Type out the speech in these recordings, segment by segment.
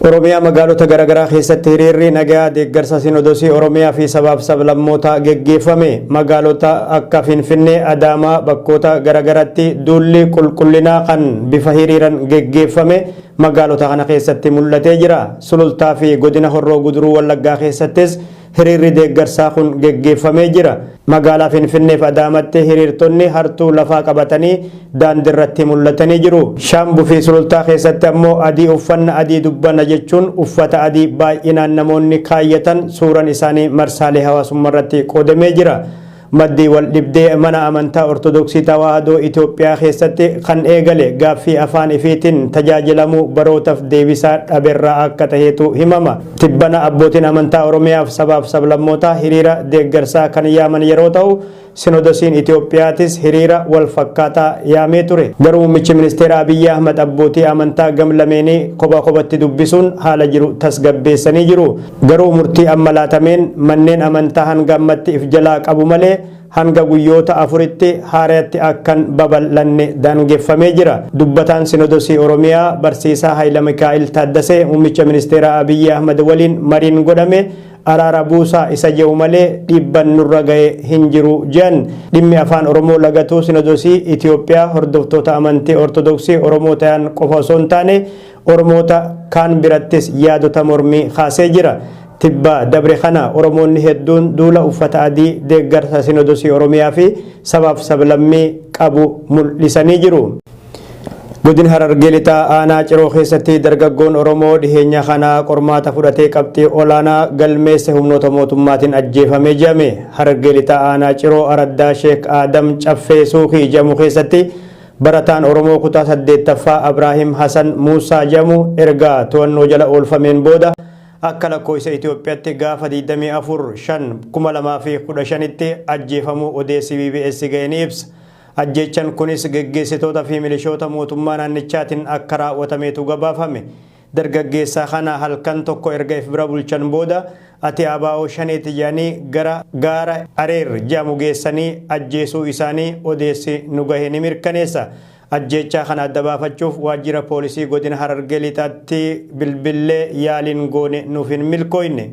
Oromiyaa magaalota garaagaraa keessatti hiriirri nagaa deeggarsa Sinodosii Oromiyaa fi sabaaf sablammootaa geggeeffame. Magaalota akka Finfinnee, Adaamaa bakkoota garaagaraatti duulli qulqullinaa kan bifa hiriiran geggeeffame magaalota kana keessatti mul'atee jira. Sulultaa fi godina Horroo Guduruu Wallaggaa keessattis hiriirri deeggarsaa kun geggeeffamee jira. Magaalaa Finfinneef Adaamatti hiriirtonni hartuu lafaa qabatanii daandiirratti mul'atanii jiru. Shaambuu fi Sulultaa keessatti ammoo adii uffanna adii dubbanna jechuun uffata adii baay'inaan namoonni kaayyatan suuraan isaanii marsaalee hawaasummaa irratti qoodamee jira. Maddii wal dhibdee mana amantaa Ortodoksii Tawaahidoo Itoophiyaa keessatti kan eegale gaaffii afaan ifiitiin tajaajilamuu barootaaf deebisaa dhaberraa akka taheetu himama. Tibbana abbootiin amantaa Oromiyaaf sabaaf sablammootaa hiriira deeggarsaa kan yaaman yeroo ta'u, Sinodosiin Itoophiyaatis hiriira wal fakkaataa yaamee ture. Garuu muummichi ministeera Abiyyi Ahmad abbootii amantaa gam lameenii kopha kophatti dubbisuun haala jiru tasgabbeessanii jiru. Garuu murtii amma laatameen manneen amantaa hanga ammatti if jalaa qabu malee hanga guyyoota afuritti haarayatti akkan babal'anne daangeffamee jira. Dubbataan Sinodosii Oromiyaa Barsiisaa Hayila Mikaa'il Taaddasee muummicha ministeera Abiyyi Ahmad waliin mariin godhame araara buusaa isa jedhu malee dhiibban nurra ga'e hin jiru jedhan. Dhimmi afaan Oromoo lagatuu Sinodosii Itoophiyaa hordoftoota amantii Ortodoksii Oromoo ta'an qofa osoo hin taane Oromoota kaan birattis yaadota mormii kaasee jira. Tibba dabre kana Oromoonni hedduun duula uffata adii deeggarsa Sinodosii Oromiyaa fi sabaaf sablammii qabu mul'isanii jiru. Godina Harargee Lixaa aanaa Ciroo keessatti dargaggoon Oromoo dhiheenya kana qormaata fudhatee qabxii olaanaa galmeesse humnoota mootummaatiin ajjeefamee jedhame. Harargee Lixaa aanaa Ciroo araddaa Sheek Aadam Caffee Suukii jedhamu keessatti barataan Oromoo kutaa 8ffaa Abraahim Hasan Muusaa jedhamu erga to'annoo jala oolfameen booda akka lakkoofsa Itoophiyaatti gaafa 24/5/2015tti ajjeefamuu odeessi BBS ga'e ni ibsa. Ajjeechan kunis geggeessitoota fi milishoota mootummaa naannichaatiin akka raawwatameetu gabaafame. Dargaggeessa kana halkan tokko erga if bira bulchan booda ati ABO shaneeti jedhanii gara gaara Areer jedhamu geessanii ajjeesuu isaanii odeessi nu gahe ni mirkaneessa. Ajjeechaa kana adda baafachuuf waajjira poolisii godina Harargee Lixaatti bilbillee yaaliin goone nuuf hin milkooyne.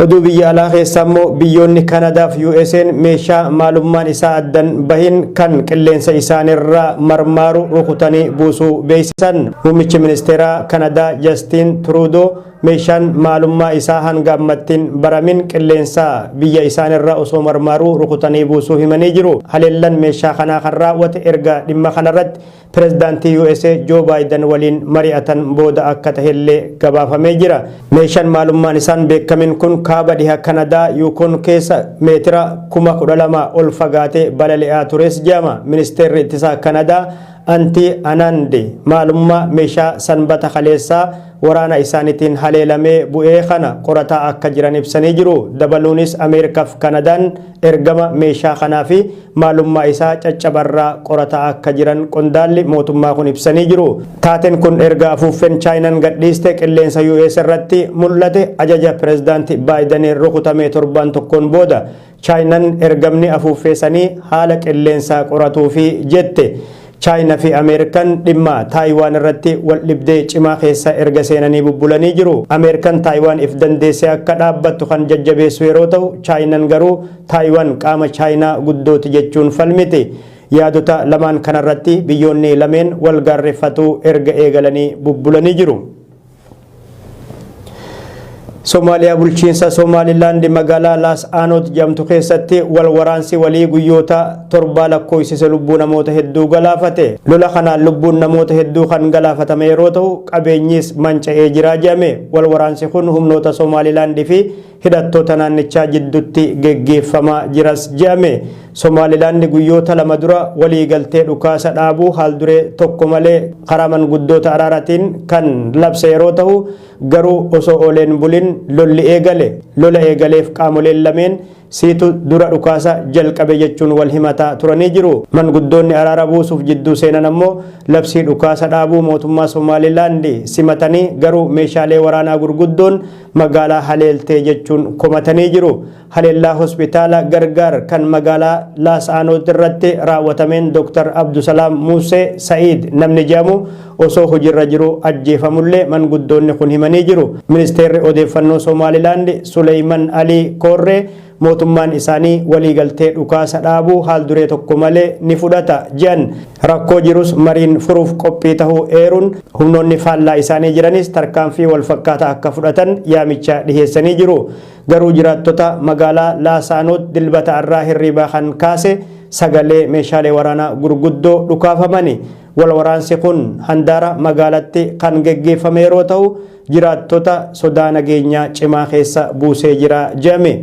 Oduu biyya alaa keessaa immoo biyyoonni Kanadaa fi USA'n meeshaa maalummaan isaa addan bahin kan qilleensa isaanirra marmaaru rukutanii buusuu beeksisan. Muummichi ministeeraa Kanadaa Justin Trudeau meeshaan maalummaa isaa hanga ammattiin baramin qilleensa biyya isaanirra osoo marmaaruu rukutanii buusuu himanii jiru. Haleellan meeshaa kanaa kan raawwate erga dhimma kanarratti Pireezidaantii USA Joo Baayiden waliin mari'atan booda akka tahellee gabaafamee jira. Meeshaan maalummaan isaan beekamin kun kaaba dhiha Kanadaa Yuukon keessa meetira 12,000 ol fagaatee balali'aa tures jedhama. Ministeerri ittisaa Kanadaa Antii Anandi maalummaa meeshaa sanbata kaleessaa waraana isaaniitiin haleelamee bu'ee kana qorataa akka jiran ibsanii jiru. Dabaluunis Ameerikaaf Kanadaan ergama meeshaa kanaa fi maalummaa isaa caccabarraa qorataa akka jiran qondaalli mootummaa kun ibsanii jiru. Taateen kun erga afuuffeen Chaayinaan gadhiiste qilleensa US irratti mul'ate ajaja pireezidaanti Baayidaniin rukutamee torbaan tokkoon booda Chaayinaan ergamni afuuffee sanii haala qilleensaa qoratuufi jette. Chaayinaa fi Ameerikaan dhimma Taayiwaan irratti wal dhibdee cimaa keessa erga seenanii bubbulanii jiru. Ameerikaan Taayiwaan if dandeessee akka dhaabbattu kan jajjabeessu yeroo ta'u, Chaayinaan garuu Taayiwaan qaama Chaayinaa guddooti jechuun falmiti. Yaadota lamaan kanarratti biyyoonni lameen wal gaarreeffatuu erga eegalanii bubbulanii jiru. Somaaliyaa bulchiinsa Somaalilaand magaalaa Laas Aanoot jedhamtu keessatti wal waraansi walii guyyoota torbaa lakkoofsise lubbuu namoota hedduu galaafate. Lola kanaan lubbuun namoota hedduu kan galaafatame yeroo ta'u qabeenyis manca'ee jira jedhame. Wal waraansi kun humnoota Somaalilaand fi hidhattoota naannichaa jidduutti geggeeffamaa jiras jedhame. Somaalilaand guyyoota lama dura waliigaltee dhukaasa dhaabuu haalduree tokko malee karaa manguddoota araaraatiin kan labse yeroo ta'u garuu osoo ooleen bulin lolli eegale. Lola eegaleef qaamoleen lameen siitu dura dhukaasa jalqabe jechuun wal himataa turanii jiru. Manguddoonni araara buusuuf jidduu seenan ammoo labsii dhukaasa dhaabuu mootummaa Somaalilaand simatanii garuu meeshaalee waraanaa gurguddoon magaalaa haleeltee jechuun komatanii jiru. Haleellaa hospitaala Gargaar kan magaalaa Laas'aanoot irratti raawwatameen Dr. Abdusalaam Muusee Sa'iid namni jedhamu osoo hojiirra jiru ajjeefamullee manguddoonni kun himanii jiru. Ministeerri odeeffannoo Somaalilaand Suleyman Alii Koorree mootummaan isaanii waliigaltee dhukaasa dhaabuu haal duree tokko malee ni fudhata jedhan. Rakkoo jirus mariin furuuf qophii tahuu eeruun humnoonni faallaa isaanii jiranis tarkaanfii walfakkaataa akka fudhatan yaamicha dhiheessanii jiru. Garuu jiraattota magaalaa Laasaanoot Dilbata arraa hirriibaa kan kaase sagalee meeshaalee waraanaa gurguddoo dhukaafamani. Wal waraansi kun handaara magaalatti kan geggeeffame yeroo ta'u jiraattota sodaa nageenyaa cimaa keessa buusee jira jedhame.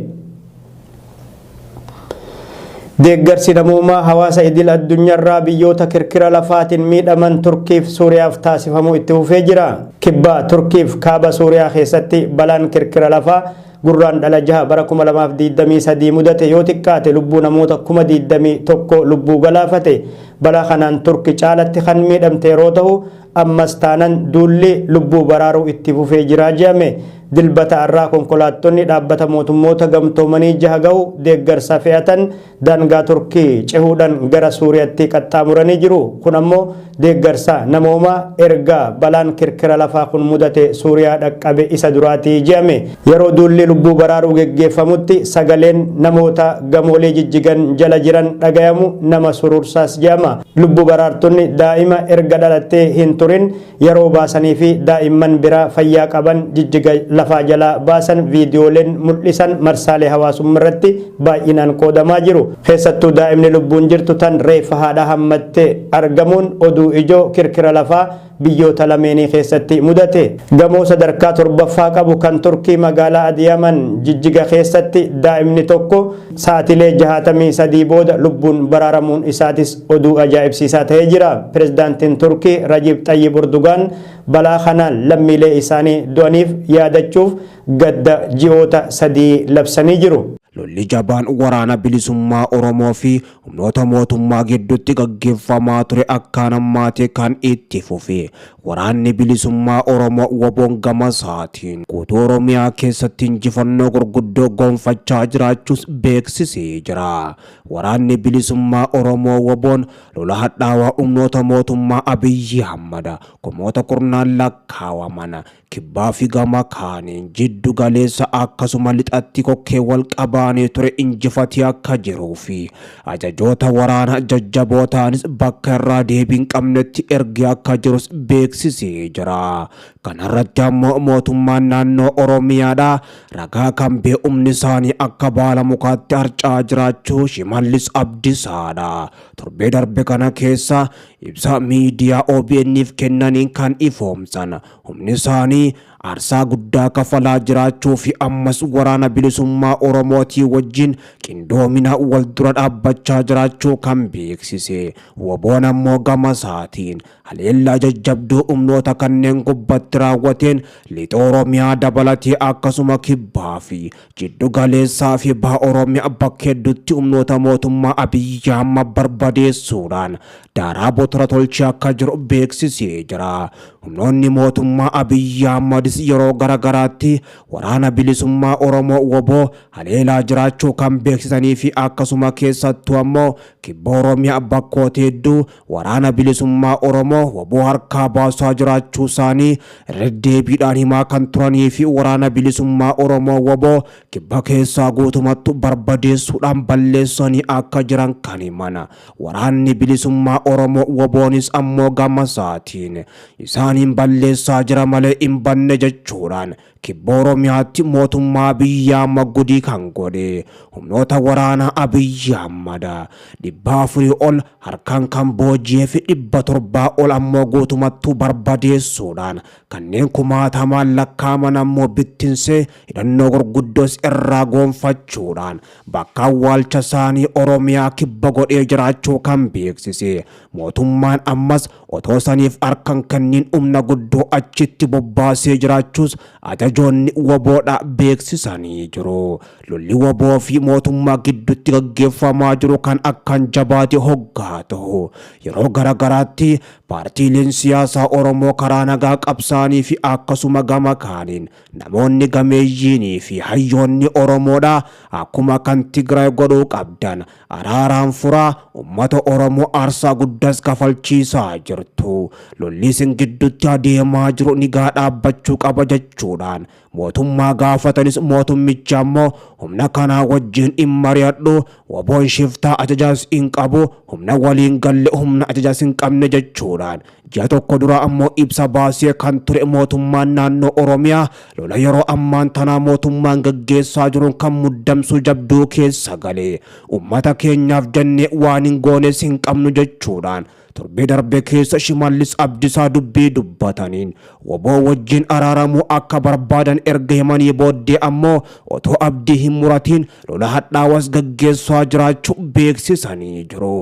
Deeggarsi namoomaa hawaasa idil addunyaarraa biyyoota kirkira lafaatiin miidhaman Turkiif Suuriyaaf taasifamuu itti fufee jira. Kibba Turkiif kaaba Suuriyaa keessatti balaan kirkira lafaa Gurraandhala 6 bara 2023 mudate yoo xiqqaate lubbuu namoota 21,000 lubbuu galaafate. Balaa kanaan Turki caalatti kan miidhamte yeroo ta'u ammas taanan duulli lubbuu baraaruu itti fufee jira jedhame. Dilbata har'aa konkolaattonni dhaabbata mootummoota gamtoomanii jaha gahu deeggarsa fe'atan daangaa Turkii cehuudhan gara Suuriyatti qaxxaamuranii jiru. Kun ammoo deeggarsa namoomaa erga balaan kirkira lafaa kun mudate Suuriyaa dhaqqabe isa duraati je'ame. Yeroo duulli lubbuu baraaruu geggeeffamutti sagaleen namoota gamoolee jijjigan jala jiran dhagayamu nama surursaas je'ama. Lubbu baraartonni daa'ima erga dhalattee hin turin yeroo baasanii fi daa'imman biraa fayyaa qaban jijjiga lafaa jalaa baasan viidiyooleen mul'isan marsaalee hawaasummarratti baay'inaan qoodamaa jiru. Keessattuu daa'imni lubbuun jirtu tan reeffa haadhaa hammatte argamuun oduu ijoo kirkira lafaa biyyoota lameenii keessatti mudate. Gamoo sadarkaa torbaffaa qabu kan Turkii magaalaa Adiyaman jijjiga keessatti daa'imni tokko sa'atilee 63 booda lubbuun baraaramuun isaatis oduu ajaa'ibsiisaa ta'ee jira. Pirezidaantiin Turkii Rajiib Xayyib Urdugaan balaa kanaan lammiilee isaanii du'aniif yaadachuuf gadda ji'oota sadii labsanii jiru. Lolli jabaan Waraana Bilisummaa Oromoo fi humnoota mootummaa gidduutti gaggeeffamaa ture akkaan hammaatee kan itti fufe. Waraanni Bilisummaa Oromoo WBOn gama isaatiin guutuu Oromiyaa keessatti injifannoo gurguddoo gonfachaa jiraachuus beeksisee jira. Waraanni Bilisummaa Oromoo WBOn lola hadhaawaa humnoota mootummaa Abiyyi Ahmad kumoota kurnaan lakkaawaman Kibbaa fi gama kaaniin jiddu galeessa akkasuma lixatti kokkee wal qabaanii ture injifatee akka jiruu fi ajajoota waraana jajjaboo ta'anis bakka irraa deebii hin qabnetti ergee akka jirus beeksisee jira. Kanarratti ammoo mootummaan naannoo Oromiyaadhaa ragaa kan bee humni isaanii akka baala mukaatti harca'aa jiraachuu Shimallis Abdisaadha. Torbee darbe kana keessa ibsa miidiyaa OBN'f kennaniin kan ifoomsan Humni isaanii aarsaa guddaa kafalaa jiraachuu fi ammas Waraana Bilisummaa Oromootii wajjin qindoomina wal dura dhaabbachaa jiraachuu kan beeksise WBOn ammoo gama isaatiin haleellaa jajjabduu humnoota kanneen gubbatti raawwateen Lixa Oromiyaa dabalatee akkasuma Kibbaa fi Jiddu galeessaa fi Baha Oromiyaa bakka hedduutti humnoota mootummaa Abiyyi Ahmad barbadeessuudhaan daaraa botora tolchee akka jiru beeksisee jira. Humnoonni mootummaa Abiyyi Ahmadis yeroo gara garaatti Waraana Bilisummaa Oromoo, wbo, haleelaa jiraachuu kan beeksisanii fi akkasuma keessattuu ammoo Kibba Oromiyaa bakkoota hedduu Waraana Bilisummaa Oromoo, wbo, harkaa baasaa jiraachuu isaanii irra deddeebiidhaan himaa kan turanii fi Waraana Bilisummaa Oromoo, wbo, Kibba keessaa guutumattu barbadeessuudhaan balleessanii akka jiran kan himan. Waraanni Bilisummaa Oromoo WBOnis ammoo gama isaatiin isaaniin balleessaa jira malee hin banne jechuudhaan Kibba Oromiyaatti mootummaa Abiyyi Ahmad gudii kan godhe humnoota waraanaa Abiyyi Ahmad 400 ol harkaan kan booji'ee fi 700 ol ammoo guutumattuu barbadeessuudhaan kanneen kumaatamaan lakkaa'aman ammoo bittinsee hidhannoo gurguddoos irraa goonfachuudhaan Bakka awwaalcha isaanii Oromiyaa kibba godhee jiraachuu kan beeksise mootummaan ammas otoo saniif harka hin kennin humna guddoo achitti bobbaasee jiraachuus ajaja Ajajoonni WBOdha beeksisanii jiru. Lolli wbo fi mootummaa gidduutti gaggeeffamaa jiru kan akkaan jabaate hoggaa tahu, yeroo gara garaatti paartiileen siyaasaa Oromoo karaa nagaa qabsaa'anii fi akkasuma gama kaaniin namoonni gameeyyiinii fi hayyoonni Oromoodha akkuma kan Tigraay godhuu qabdan araaraan furaa, ummata Oromoo aarsaa guddas kafalchiisaa jirtu. Lolli isin gidduutti adeemaa jiru nigaa dhaabbachuu qaba jechuudhaan mootummaa gaafatanis mootummichi ammoo humna kanaa wajjin hin mari'adhu, WBOn shiftaa ajajaas hin qabu, humna waliin galle humna ajajaas hin qabne jechuudhaan ji'a tokko dura ammoo ibsa baasee kan ture mootummaan naannoo Oromiyaa lola yeroo ammaan tanaa mootummaan gaggeessaa jiruun kan muddamsuu jabduu keessa gale ummata keenyaaf jennee waan hin goones hin qabnu jechuudhaan Torbee darbe keessa Shimallis Abdisaa dubbii dubbataniin wbo wajjin araaramuu akka barbaadan erga himanii booddee ammoo otoo abdii hin muratiin lola hadhaawas gaggeessaa jiraachuu beeksisanii jiru.